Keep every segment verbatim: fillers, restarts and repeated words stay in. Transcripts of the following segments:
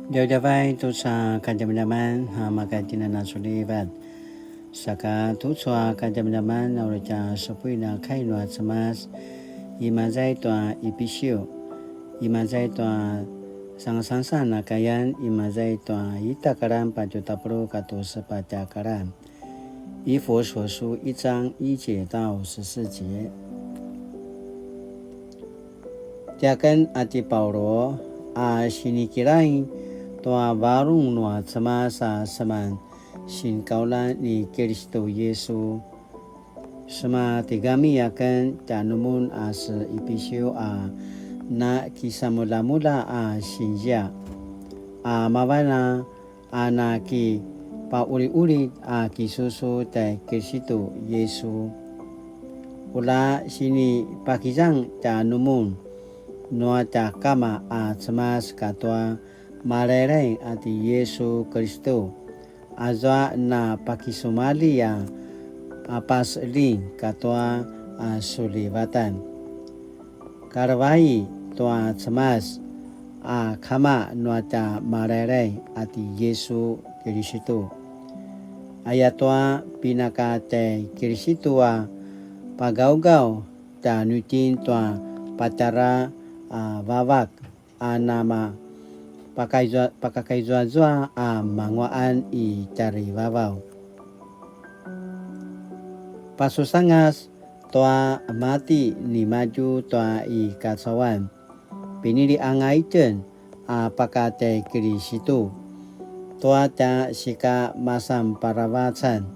Djavadjavay tucu a kadjamadjaman a maka tjinanasulivat. Saka tucu a kadjamadjaman a uri tja supuin a kai nua Cemas, imaza i tua Ipisiu, imaza i tua sangasangasan a kayan, imaza i tua ita karan patju tapuluq katua sepatj a karan. 以弗所書一章一節到十四节。Tiaken a ti Paulu a sinikilaing tua varung nua Cemas a seman sinkauljan ni Kilistu Yisu. Sema tigami aken tjanumun a se Ipisiu a na kisamuljamulja a sinzia, a mavan a a na kipauliulid a kisusu tjai Kilistu Yisu. Ula sinipakizang tjanumun nua tja Kama a Cemas katua Malailai a ti Yisu Kilistu, azua na pakisumalji a, a paseljing katua a sulivatan. Kalevai tua Cemas a Kama nua tja Malailai a ti Yisu Kilistu. Ayatua pinaka tjai Kilistu a pagaugaw tjanuitjen tua patjara a vavak a nama pakaizua-, pakakaizuazua a manguaqan i tjarivavaw. Pasusangas tua mati nimadju tua i kacauan, pinili anga itjen a pakatjai Kilistu tua tja sika masan paravacan,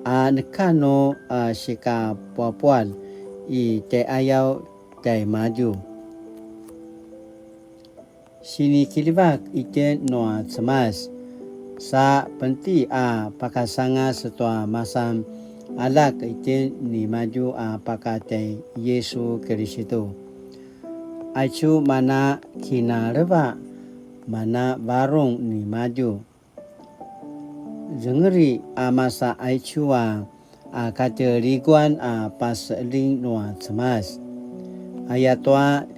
a neka nu a sika puapual i tjaiqayaw tjaimadju. Sinikiljivak itjen nua Cemas, sa penti a pakasangas tua masan aljak itjen nimadju a pakatjai Yisu Kilistu. Aicu mana kinaleva, mana varung nimadju. Zengeli a masa aicu a, a katjeliguan a paseljing nua Cemas. Ayatua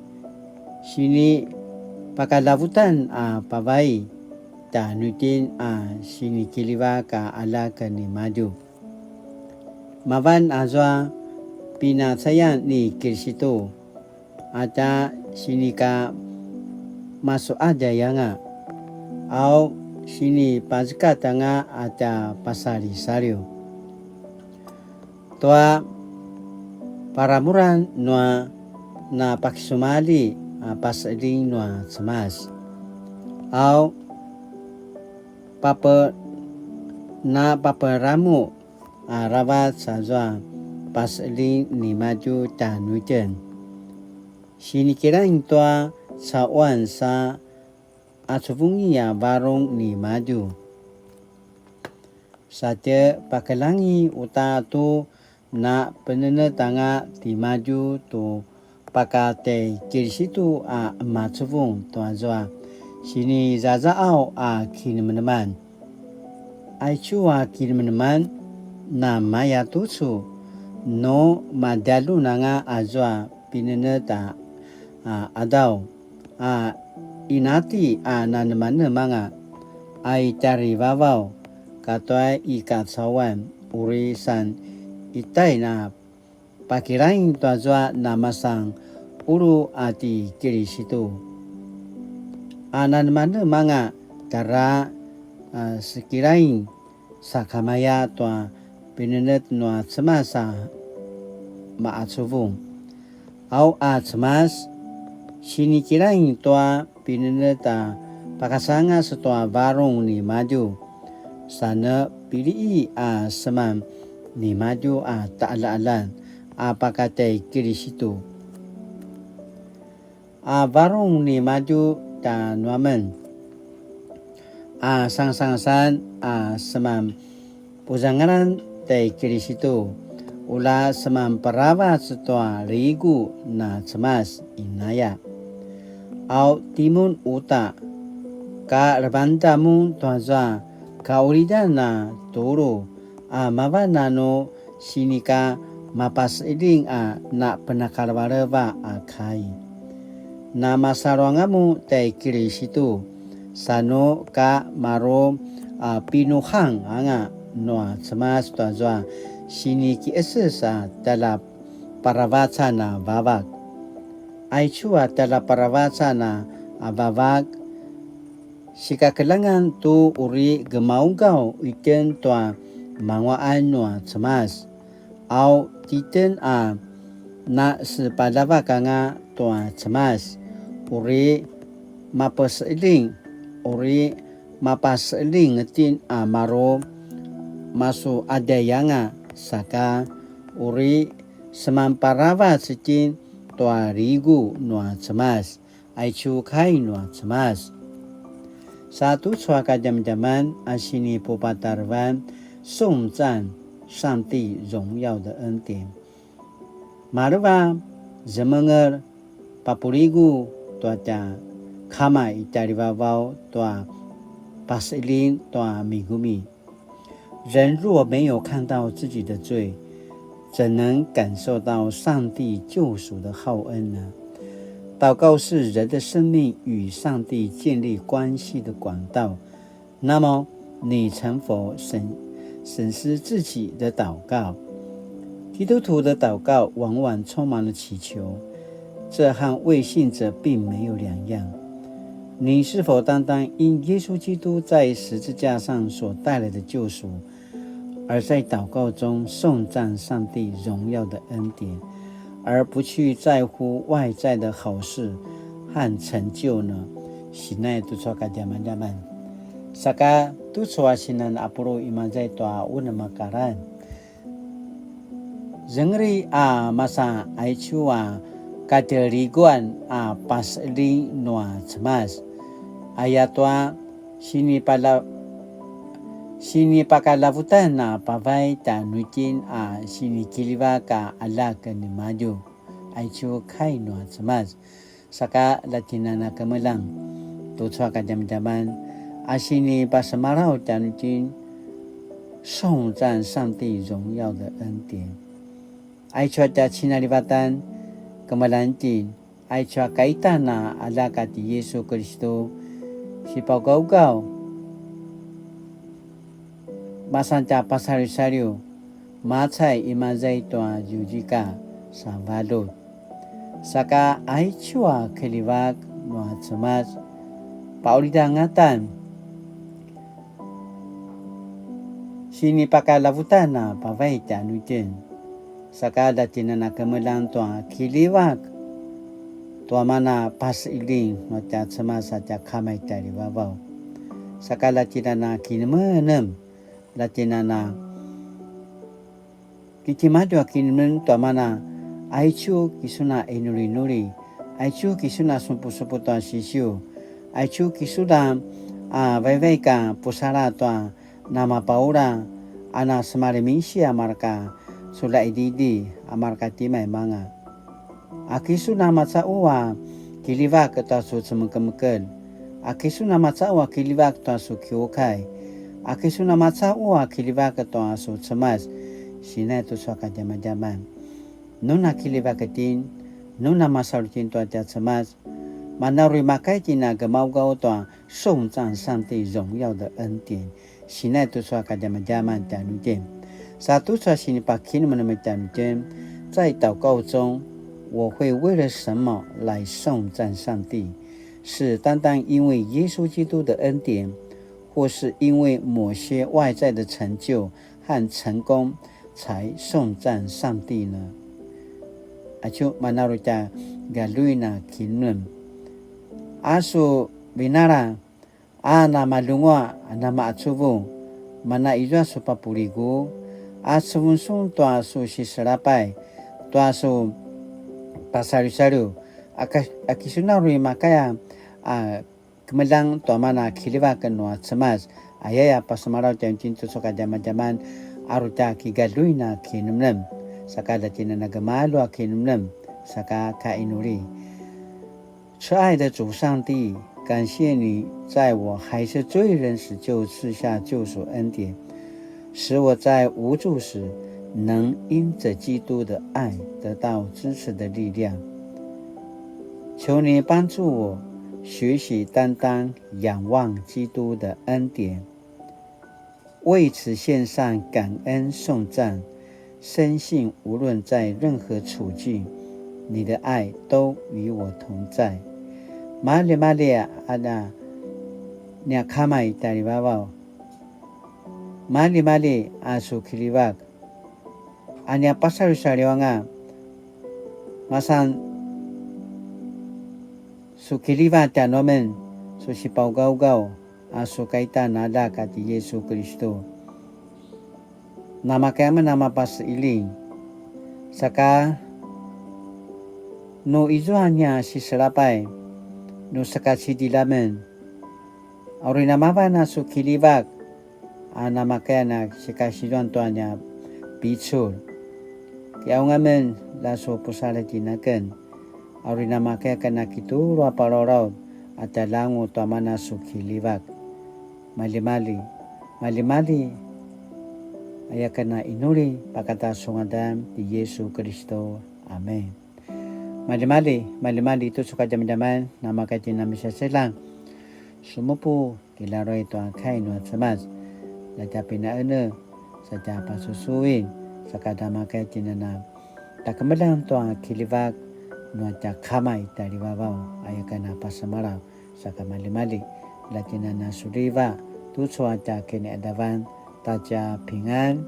sinipakalavutan a pavai tjanuitjen a sinikiljivak a aljak nimadju. Mavan azua pinacayan ni Kilistu a tja sinika masuqadjay anga, au sinipazekat anga a tja pasalisaliw. Tua paramuran nua napakisumalji a paseljing nua Cemas, au pape-, napaperamu aravac azua paseljing nimadju tjanuitjen. Sinikilaing tua caquan sa acuvungi a varung nimadju. Satje pakeljangi uta tu napenenetj anga timadju tu pakatjai Kilisitu a emacuvung tuazua sinizazaaw a kinemeneman. Aicu a kinemeneman namaya tucu, nu madjaljun anga azua pinenetj a, a qadaw, a inati a nanemanemanga a i tjarivavaw katua i kacauan, uri san itai na pakilaing tuazua namasan qulu a ti Kilisitu. A nanemanemanga tjara, a, sekilaing sakamaya tua pinenetj nua Cemas a maqacuvung. Au a Cemas, sinikilaing tua pinenetj a pakasangas tua varung nimadju, sa ne piliqi a seman nimadju a taqaljaqaljan a pakatjai Kilisitu. A varung nimadju tjanuamen, a sangasangasan a seman puzangalan tjai Kilisitu, ula seman paravac tua ligu na Cemas inaya. Au timun uta, ka levanta mun tuazua kaulidan a tulu, a mavan a nu sinika mapaseqeljing a napenakalevaleva a kai. Namasaluanga mun tjai Kilisitu, Sanu ka maru a pinuhang anga nua Cemas tuazua siniki'eses a tjaljaparavacan a vavak. Aicu a tjaljaparavacan a vavak, sikakeljangan tu uri gemaugaw itjen tua mangua'an nua Cemas. Au titjen a nasepaljavak anga tua Cemas, uri mapase'eljing, uri mapase'eljing itjen a maru masu'adjay anga, saka uri semanparavac itjen tua ligu nua Cemas. Aicu kai nua Cemas. Sa tucu a kadjamadjaman a sinipupatarevan 颂赞上帝荣耀的恩典. Maleva, zemenger, papuligu tua tja Kama i tjalivavaw tua pase'eljing tua migumi. 人若没有看到自己的罪，怎能感受到上帝救赎的厚恩呢？祷告是人的生命与上帝建立关系的管道。那么，你曾否审，审视自己的祷告？基督徒的祷告往往充满了祈求，这和未信者并没有两样。你是否单单因耶稣基督在十字架上所带来的救赎，而在祷告中颂赞上帝荣耀的恩典，而不去在乎外在的好事和成就呢？Sinai tucu a kadjamadjaman. Saka tucu a sinan apulu imaza i tua unem a karan. Zengri a masa aicu a katjeliguan a pase'eljing nua Cemas. Ayatua sinipala-, sinipakalavutan a pavay tjanuitjen a sinikiljivak a aljak nimadju. Aicu kai nua Cemas. Saka lja tjen a na kemeljang tucu a kadjamadjaman a sinipasemalaw tjanuitjen, 颂赞上帝荣耀的恩典. Aicu a tja cinalivatan kemeljang itjen, aicu a kaitan a aljak a ti Yisu Kiristu, sipaugaugaw, masan tja pasaliwsaliw, macay imaza i tua ziuzika sa valjut. Saka aicu a kiljivak nua Cemas, pa'ulid angatan, sinipakalavutan a pavay tjanuitjen. Saka lja tjen a na kemeljang tua kiljivak tua mana pase'eljing nua tja Cemas a tja Kama i tjalivavaw. Saka lja tjen a na kinemenem, lja tjen a na kitimadju a kinemenem tua mana, aicu ki sun a inulinuli, aicu ki sun a supusupu tua sisiu, aicu ki sun a, a, vaivaik a pusala tua namapaula, a na semalimingsi a marka su la'ididi, a marka timaimanga. Aki sun a maca'u a kiljivak tua su cemekemekelj. Aki sun a maca'u a kiljivak tua su kiukai. Aki sun a maca'u a kiljivak tua su Cemas. Sinai tucu a kadjamadjaman. Nu na kiljivak itjen, nu na masalu itjen tua tja Cemas. Mana uri makaya itjen a gemaugaw tua 颂赞上帝荣耀的恩典. Sinai tucu a kadjamadjaman tjanuitjen. Sa tucu a sinipakinemenem tjanuitjen, 在祷告中，我會為了什麼來頌讚上帝？是單單因為耶穌基督的恩典，或是因為某些外在的成就和成功才頌讚上帝呢？Aicu mana uri tja galjuin a kinemenem. A su vinara, a namalunguaq, a namaqacuvung, mana izua su papuligu, a cuvung sun tua su siselapay, tua su pasaliwsaliw, a ka-, a ki sun a uri makaya a kemeljang tua mana kiljivak nua Cemas, ayaya pasemalaw tjanuitjen tucu a kadjamadjaman, a uri tja kigaljuin a kinemenem, saka lja tjen a na gemalju a kinemenem, saka kainuli. 慈爱的主上帝，感谢你在我还是罪人时就赐下救赎恩典，使我在无助时能因着基督的爱得到支持的力量。求你帮助我，学习单单仰望基督的恩典。为此献上感恩颂赞，深信无论在任何处境，你的爱都与我同在。Maljimalji a nia Kama i tjarivavaw. Maljimalji a su kiljivak. A nia pasaljusalju anga, masan su kiljivak tjanuamen, su sipaugaugaw, a su kaitan a aljak a ti Yisu Kilistu. Namakaya amen a mapasailing, saka nu izua nia siselapay, nu sakacidilj amen, a uri namavan a su kiljivak, a namakaya a sikasizuan tua nia picul. Kiqaung amen, la su pusaladj tjen aken, a uri namakaya aken a kitulu a palalaut a tjaljangu tua mana su kiljivak. Maljimalji, maljimalji, aya aken a inuli pakata su ngadan ti Yisu Kilistu. Amen. Maljimalji, maljimalji tucu a kadjamadjaman, namakaya itjen a misaseljang. Sumupu kilaruay tua kai nua Cemas. La tja pinaene, sa tja pasusuin, saka namakaya itjen a na tja kemeljang tua kiljivak nua tja Kama i tjarivavaw, aya aken a pasemalaw, saka maljimalji. La itjen a na suliva, tucu a tja kiniqadavan, ta tja pingan.